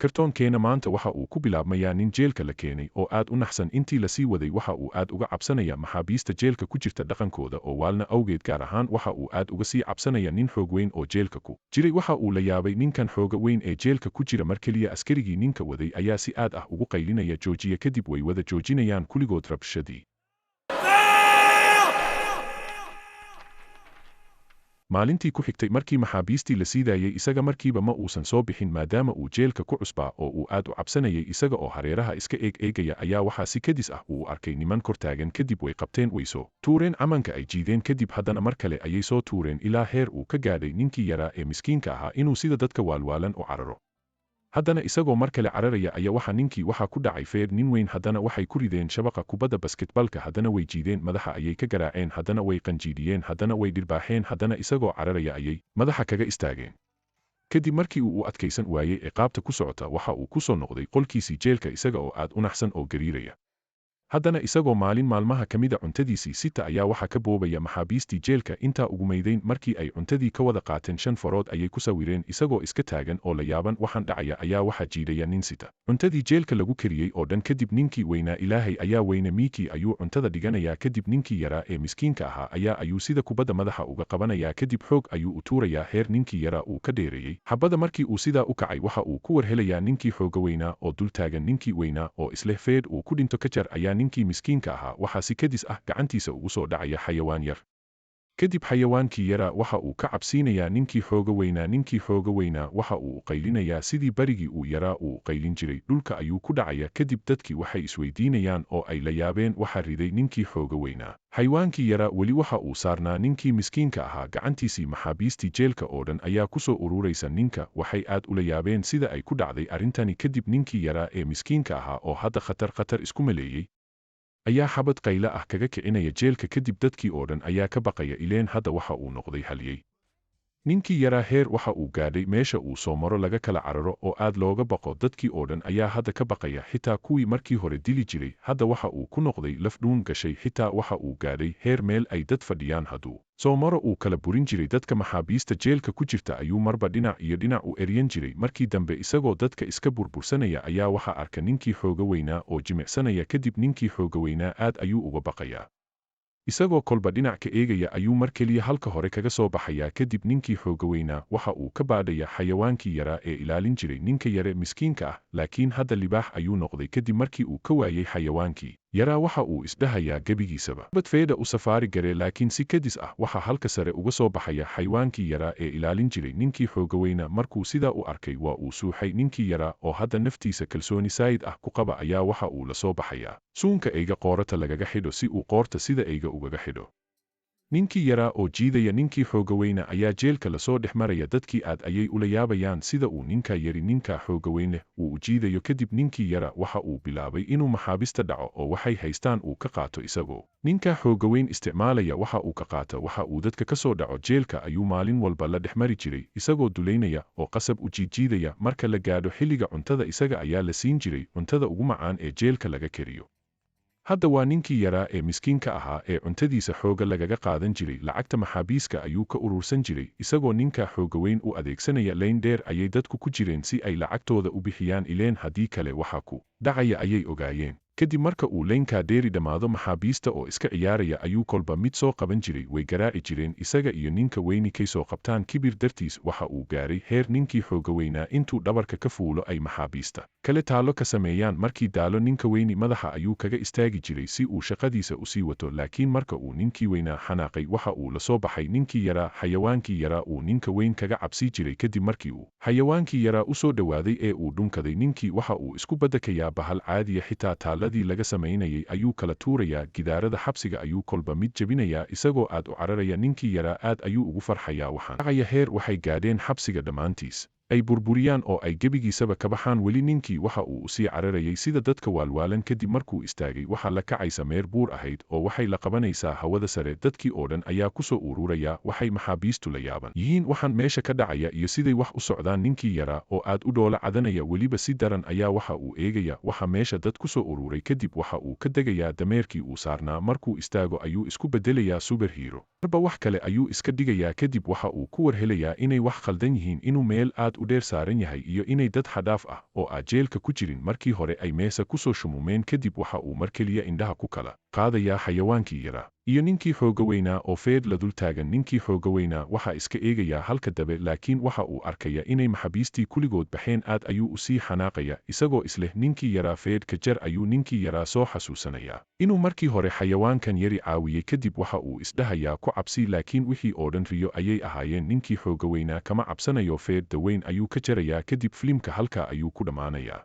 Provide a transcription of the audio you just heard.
Kartoonkeena maanta waxa uu ku bilaabmayaa nin jeelka la keenay oo aad u naxsan. Intii lasii waday waxa uu aad uga cabsanaya maxaabiista jeelka ku jirta dhaqankooda oo waalna awgeed, gaar ahaan waxa uu aad uga sii cabsanaya nin xoogweyn oo jeelka ku jiray. Waxa uu la yaabay ninkan xooga weyn ee jeelka ku jira. Markeliya askarigii ninka waday ayaa si aad ah ugu qaylinaya "Joojiya!" Kadib waywada joojinayaan kuligood rabshadii. Maalintii ku xigtay markii maxaabiistii la siidaayay, isaga markiiba ma uusan soo bixin maadaama uu jeelka ku cusbaa oo uu aad u cabsanayay. Isaga oo hareeraha iska eeg eegaya ayaa waxaa si kadis ah uu arkay niman kor taagan. Kadib way qabteen, way soo tuureen, camanka ay jiideen. Kadib haddana mar kale ayay soo tuureen, ilaa heer uu ka gaadhay ninkii yaraa ee miskiinka ahaa inuu sida dadka waalwaalan u cararo. Haddana isagoo mar kale cararaya ayaa waxa ninkii waxaa ku dhacay feer nin weyn. Haddana waxay ku rideen shabaqa kubadda basketbalka, haddana way jiideen, madaxa ayay ka garaaceen, haddana way qanjiidhiyeen, haddana way dhirbaaxeen, haddana isagoo cararaya ayay madaxa kaga istaageen. Kadib markii uu u adkaysan waayey ciqaabta ku socota, waxa uu ku soo noqday qolkiisii jeelka isaga oo aad u naxsan oo gariiraya. Haddana isagoo maalin maalmaha ka mida cuntadiisii sita ayaa waxaa ka boobaya maxaabiistii jeelka intaa ugu maydayn. Markii ay cuntadii ka wada qaateen, shan farood ayay ku sawireen. Isagoo iska taagan oo la yaaban waxaan dhacaya ayaa waxaa jiidhaya nin sita cuntadii jeelka lagu kariyey oo dhan. Kadib ninkii weynaa, Ilaahay ayaa weyne, miikii ayuu cuntada dhiganayaa. Kadib ninkii yaraa ee miskiinka ahaa ayaa ayuu sida kubadda madaxa uga qabanayaa. Kadib xoog ayuu u tuurayaa, heer ninkii yaraa uu ka dheereeyey xabada. Markii uu sidaa u kacay, waxa uu ku warhelayaa ninkii xooga weynaa oo dul taagan. Ninkii weynaa oo isleh feedh uu ku dhinto ka jar ayaa ninkii miskiinka ahaa waxaa si kadis ah gacantiisa ugu soo dhacaya xayawaan yar. Kadib xayawaankii yaraa waxa uu ka cabsiinayaa ninkii xooga weynaa. Ninkii xooga weynaa waxa uu u qaylinayaa sidii barigii uu yaraa uu u qaylin jiray, dhulka ayuu ku dhacaya. Kadib dadkii waxay isweydiinayaan oo ay la yaabeen waxa riday ninkii xooga weynaa. Xaywaankii yaraa weli waxa uu saarnaa ninkii miskiinka ahaa gacantiisii. Maxaabiistii jeelka oo dhan ayaa ku soo ururaysa ninka, waxay aad ula yaabeen sida ay ku dhacday arrintani. Kadib ninkii yaraa ee miskiinka ahaa oo hadda khatar khatar isku maleeyey ayaa xabad qayla ah kaga kicinaya jeelka. Kadib dadkii oo dhan ayaa ka baqaya, ileen hadda waxa uu noqday halyey. Ninkii yaraa heer waxa uu gaadhay meesha uu soo maro laga kala cararo oo aad looga baqo. Dadkii oo dhan ayaa hadda ka baqaya, xitaa kuwii markii hore dili jiray. Hadda waxa uu ku noqday laf dhuun gashay. Xitaa waxa uu gaadhay heer meel ay dad fadhiyaan hadduu soo maro uu kala burin jiray. Dadka maxaabiista jeelka ku jirta ayuu marba dhinac iyo dhinac u eryan jiray. Markii dambe isagoo dadka iska burbursanaya ayaa waxa arka ninkii xooga weynaa oo jimicsanaya. Kadib ninkii xooga weynaa aad ayuu uga baqayaa. Isagoo kolba dhinac ka eegaya ayuu mar keliya halka hore kaga soo baxayaa. Kadib ninkii xooga weynaa waxa uu ka baadhaya xayawaankii yaraa ee ilaalin jiray ninka yare miskiinka ah, laakiin hadda libaax ayuu noqday kadib markii uu ka waayey xayawaankii yaraa. Waxa uu isdhahayaa gebigiisaba bad feedha u safaari garee, laakiin si kadis ah waxa halka sare uga soo baxaya xaywaankii yaraa ee ilaalin jiray ninkii xooga weynaa. Markuu sidaa u arkay waa uu suuxay. Ninkii yaraa oo hadda naftiisa kalsooni saayid ah ku qaba ayaa waxa uu la soo baxayaa suunka eyga qoorata lagaga xidho si uu qoorta sida eyga ugaga xidho. Ninkii yaraa oo jiidaya ninkii xooga weyna ayaa jeelka lasoo dhex maraya. Dadkii aad ayay ula yaabayaan sida uu ninka yari ninka xooga weyn leh uu u jiidayo. Kadib ninkii yara waxa uu bilaabay inuu maxaabista dhaco oo waxay haystaan uu ka qaato isagoo ninka xooga weyn isticmaalaya. Waxa uu ka qaata, waxa uu dadka ka soo dhaco jeelka ayuu maalin walba la dhex mari jiray isagoo dulaynaya oo qasab u jiidjiidaya. Marka la gaadho xilliga cuntada, isaga ayaa la siin jiray cuntada ugu macaan ee jeelka laga kariyo. Hadda waa ninkii yaraa ee miskiinka ahaa ee cuntadiisa xooga lagaga qaadan jiray. Lacagta maxaabiiska ayuu ka urursan jiray isagoo ninka xooga weyn u adeegsanaya. Layn dheer ayay dadku ku jireen si ay lacagtooda u bixiyaan, ileen haddii kale waxa ku dhacaya ayay ogaayeen. Kadib marka uu laynkaa dheeri dhammaado, maxaabiista oo iska ciyaaraya ayuu kolba mid soo qaban jiray, way garaaci jireen isaga iyo ninka weyni kay soo qabtaan. Kibir dartiis waxa uu gaaray heer ninkii xooga weynaa intuu dhabarka ka fuulo ay maxaabiista kale taallo ka sameeyaan. Markii daalo, ninka weyni madaxa ayuu kaga istaagi jiray si uu shaqadiisa usii wato. Laakiin marka uu ninkii weynaa xanaaqay, waxa uu la soo baxay ninkii yaraa, xayawaankii yaraa uu ninka weyn kaga cabsi jiray. Kadib markii uu xayawaankii yaraa u soo dhowaaday ee uu dhunkaday, ninkii waxa uu isku badakayaa bahal caadiya. Xitaa taalladii laga samaynayay ayuu kala tuurayaa, gidaarada xabsiga ayuu kolba mid jebinayaa isagoo aad u cararaya. Ninkii yaraa aad ayuu ugu farxayaa waxaan dhacaya, heer waxay gaadheen xabsiga dhammaantiis ay burburiyaan oo ay gebigiisaba ka baxaan. Weli ninkii waxa uu usii cararayay sida dadka waalwaalan. Kadib markuu istaagay, waxaa la kacaysa meer buur ahayd oo waxay la qabanaysaa hawada sare. Dadkii oo dhan ayaa kusoo ururaya. Waxay maxaabiistu la yaaban yihiin waxaan meesha ka dhacaya iyo siday wax u socdaan. Ninkii yaraa oo aad u dhoola cadanaya, weliba si daran, ayaa waxa uu eegaya waxa meesha dad kusoo ururay. Kadib waxa uu ka degayaa dameerkii uu saarnaa. Markuu istaago ayuu isku bedelayaa superhero, marba wax kale ayuu iska dhigayaa. Kadib waxa uu ku warhelayaa inay wax khaldan yihiin, inuu meel aad aad u dheer saaranyahay iyo inay dad xadhaaf ah oo aa jeelka ku jirin markii hore ay meehsa kusoo shumuumeen kadib waxa uu markeliya indhaha ku kala qaadayaa xayawaankii yaraa iyo ninkii xoogaweynaa oo feedh ladul taagan ninkii xoogaweynaa waxa iska eegayaa halka dabe laakiin waxa uu arkaya inay maxabiistii kuligood baxeen aad ayuu usii xanaaqaya isagoo isleh ninkii yaraa feedh ka jar ayuu ninkii yaraa soo xasuusanayaa inuu markii hore xayawaankan yari caawiyay kadib waxa uu isdhahayaa ku cabsii laakiin wixii oodhan riyo ayay ahaayeen ninkii xoogaweynaa kama cabsanayoo feedh daweyn ayuu ka jarayaa kadib flimka halkaa ayuu ku dhamaanayaa.